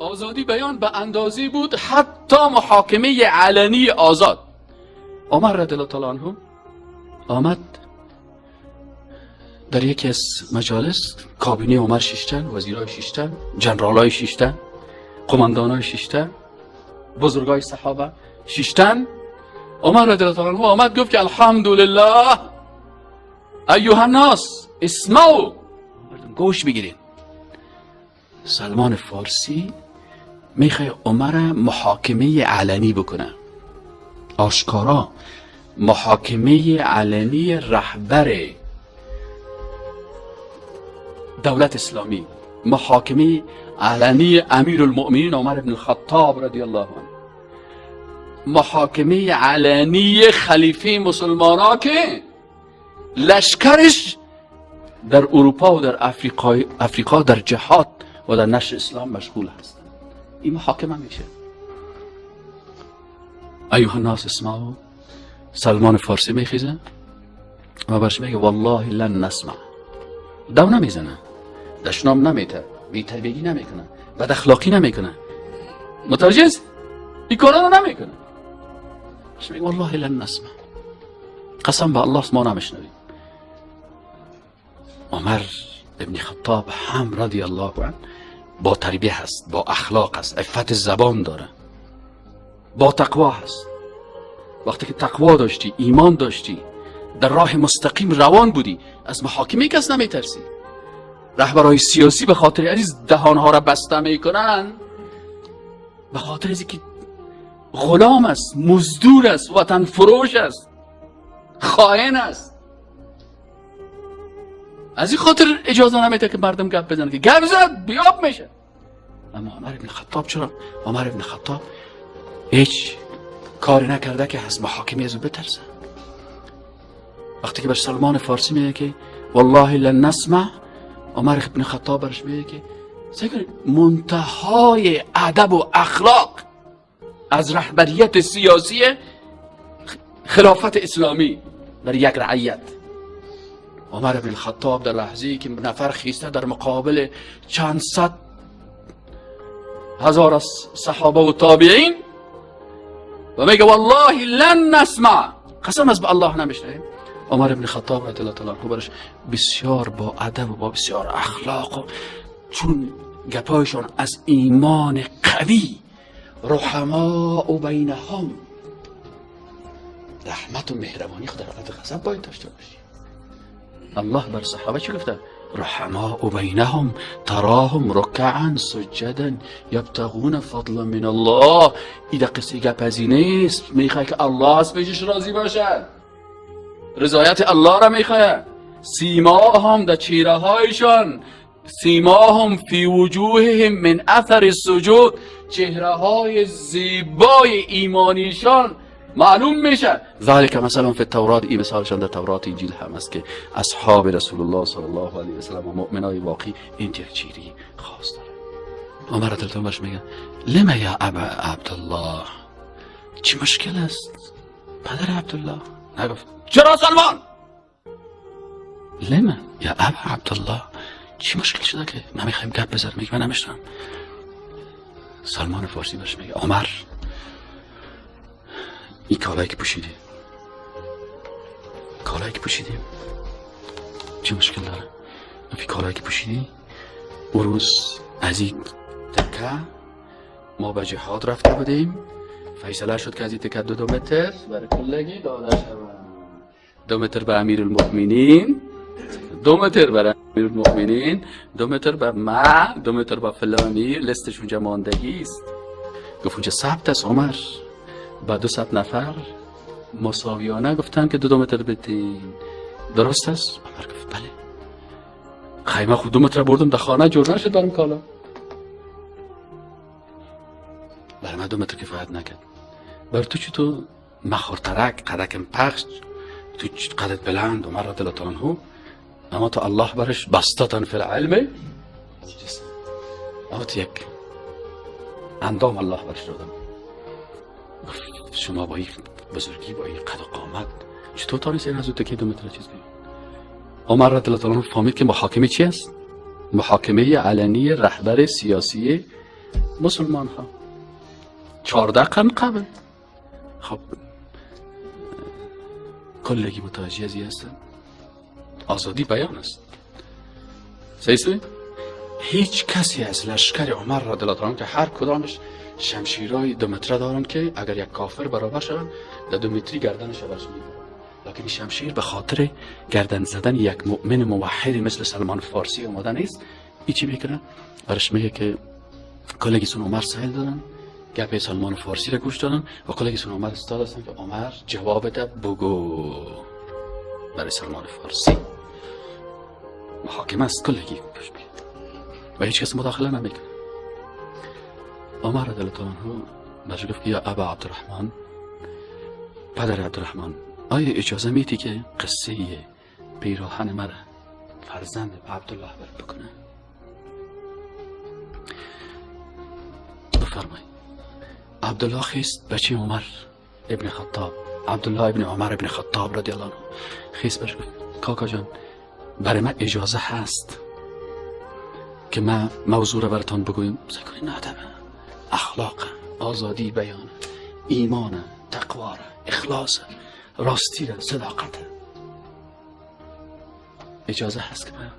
آزادی بیان به اندازی بود حتی محاکمه علنی آزاد. عمر رضی الله تعالی عنه آمد در یکی از مجالس، کابینه عمر شیشتن، وزیرای شیشتن، جنرالای شیشتن، قماندانای شیشتن، بزرگای صحابه شیشتن. عمر رضی الله تعالی عنه آمد گفت که الحمدلله ایها الناس اسمعوا، گوش بگیرین. سلمان فارسی میخوای عمر محاکمه علنی بکنه، آشکارا محاکمه علنی رهبر دولت اسلامی، محاکمه علنی امیر المؤمنین عمر بن الخطاب رضی الله عنه، محاکمه علنی خلیفه مسلمان که لشکرش در اروپا و در افریقا در جهاد و در نشر اسلام مشغول هستند. این محاکمه میشه. ایها الناس اسمعوا. سلمان فارسی میخیزه و برش میگه والله لن نسمع. دو نمیزنه، دشنام نمیته، بی‌تربیگی نمیکنه، بد اخلاقی نمیکنه، متوجه است؟ این کارا رو نمیکنه. برش میگه والله لن نسمع، قسم به الله ما نمیشنویم. عمر ابن خطاب هم رضی الله عنه با تربیه هست، با اخلاق هست، عفت زبان داره، با تقوا هست. وقتی که تقوا داشتی، ایمان داشتی، در راه مستقیم روان بودی، از محاکمه کس نمیترسی. رهبرای سیاسی به خاطر عزیز دهانها را بسته میکنن، به خاطر از که غلام است، مزدور است، وطن فروش است، خائن است. از این خاطر اجازه نمیده که مردم گپ بزنن، که گپ زد بیاب میشه. اما عمر ابن خطاب چرا؟ عمر ابن خطاب هیچ کاری نکرده که از محاکمه از او بترسه. وقتی که بر سلمان فارسی میگه که والله لن نسمع، عمر ابن خطاب برش میگه که منتهای ادب و اخلاق از رهبریت سیاسی خلافت اسلامی در یک رعیت. عمر بن خطاب در لحظه‌ای که نفر خیسته در مقابل چند صد هزار از صحابه و تابعین و میگه والله لن نسمع، قسم از به الله نمیشنویم. عمر بن خطاب رضی الله تعالی عنه برش بسیار با ادب و با بسیار اخلاق و چون گپایشان از ایمان قوی، رحماء بینهم، رحمت و مهربانی خود در حالت غضب باید داشته باشی. الله بر صحابه چی گفته؟ رحماء بینهم تراهم رکعا سجدا یبتغون فضلا من الله. این قصه گپ ازی نیست، میخوای که الله از پیشش راضی باشد، رضایت الله را میخواه. سیماهم در چهره هایشان، سیماهم فی وجوههم من اثر السجود، چهره های زیبای ایمانیشان معلوم میشه. ذالک مثلا فی التورات، این مثالشان در تورات انجیل هم است که اصحاب رسول الله صلی الله علیه و سلم و مؤمنای واقعی این یک چهره خاص داره. عمر رضی الله عنه میگه لما یا ابا عبدالله، چی مشکل است پدر عبدالله؟ نگفت چرا سلمان؟ لما یا ابا عبدالله، چی مشکل شده که نمیخوایم گپ بزنیم؟ میگه من نمیشنم. سلمان فارسی برش میگه عمر، این کالایی که پوشیدی، کالایی که پوشیدیم چه مشکل داره؟ این کالایی که پوشیدی اون روز از این تکه ما به جهاد رفته بودیم، فیصله شد که از این تکه 2 متر برای کلگی داده شود، 2 متر به امیر المؤمنین، 2 متر برای امیر المؤمنین، 2 متر به ما، 2 متر به فلانی، لستش اونجا ماندگی است. گفت اونجا ثبت است عمر، با 200 نفر مساویانه گفتن که 2 متر بدین، درست است؟ عمر گفت بله. خیمه خود 2 متر بردم در خانه جور نشد برم کالا، برای من 2 متر کفایت نکرد. بر تو چطور مخورترک قدکم پخش، تو قدت بلند. عمر رضی الله تعالی عنه اما تو الله برش بسطتن فی العلم، اما تو یک اندام الله برش دادم. شما با این بزرگی، با این قد و قامت چطور تانیست این از او تکی 2 متر چیز بگی؟ عمر رضی الله تعالی عنه فهمید که محاکمه چی است؟ محاکمه علنی رهبر سیاسی مسلمان ها 14 قرن قبل. خب کلگی متوجه از هستن. آزادی بیان است. صحیح؟ هیچ کسی از لشکر عمر رضی الله عنه که هر کدامش شمشیرای 2 متره دارن که اگر یک کافر برابر شوند در 2 متری گردنش برش می‌برن، لکن شمشیر به خاطر گردن زدن یک مؤمن موحد مثل سلمان فارسی اومده نیست. ای چی میکنه؟ برش میگه که کلگیسون عمر سهل دارن، گپ سلمان فارسی را گوش دادن و کلگیسون عمر استاد هستن که عمر جواب ده بگو برای سلمان فارسی. محاکمه است، کلگی گوش میده و هیچ کس مداخله نمیکنه. عمر رضی الله عنه برش گفت که یا ابا عبدالرحمن، پدر عبدالرحمن، آیا اجازه میدی که قصه پیراهن مرا فرزند عبدالله بر بکنه؟ بفرمایید. عبدالله خیست بچه عمر ابن خطاب، عبدالله ابن عمر ابن خطاب رضی الله عنه خیست برش گفت کاکا جان، برای من اجازه هست که من موضوع را براتان بگویم؟ سکنی نه، ادب، اخلاق، آزادی بیان، ایمان، تقوا، اخلاص، راستی، صداقت. اجازه هست که من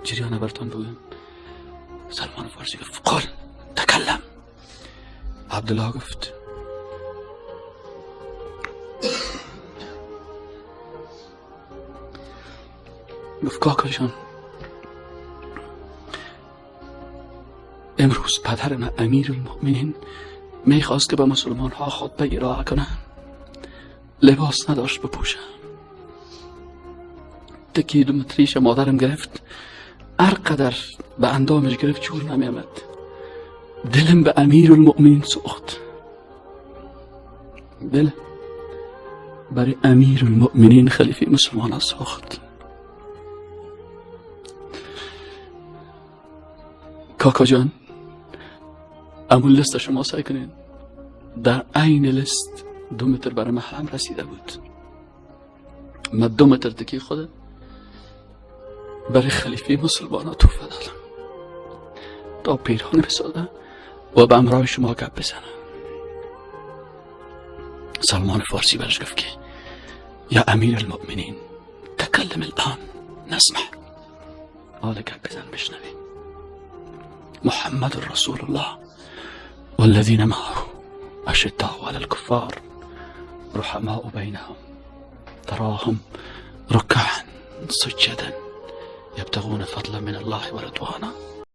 جریان براتان بگویم؟ سلمان فارسی گفت قل، تکلم. عبدالله گفت کاکا جان، امروز پدر من امیر المؤمنین میخواست که به مسلمان ها خطبه ارائه کنه، لباس نداشت بپوشه، تکی 2 متریش مادرم گرفت، هر قدر به اندامش گرفت جور نمیامد. دلم به امیر المؤمنین سوخت، دلم برای امیر المؤمنین خلیفه مسلمان ها سوخت. کاکا جان، امون لست شما سعی کنین، در عین لست 2 متر برای من هم رسیده بود. من 2 متر دکی خود برای خلیفه مسلمان ها توفه دادم تا پیرهان بسازم و به امرای شما گپ بزنم. سلمان فارسی برش گفت که یا امیر المؤمنین تکلم الان نسمع، حالا گپ بزن بشنویم. محمد رسول الله والذین معه اشداء علی الكفار رحماء بینهم تراهم ركعا سجدا يبتغون فضلا من الله ورضوانا.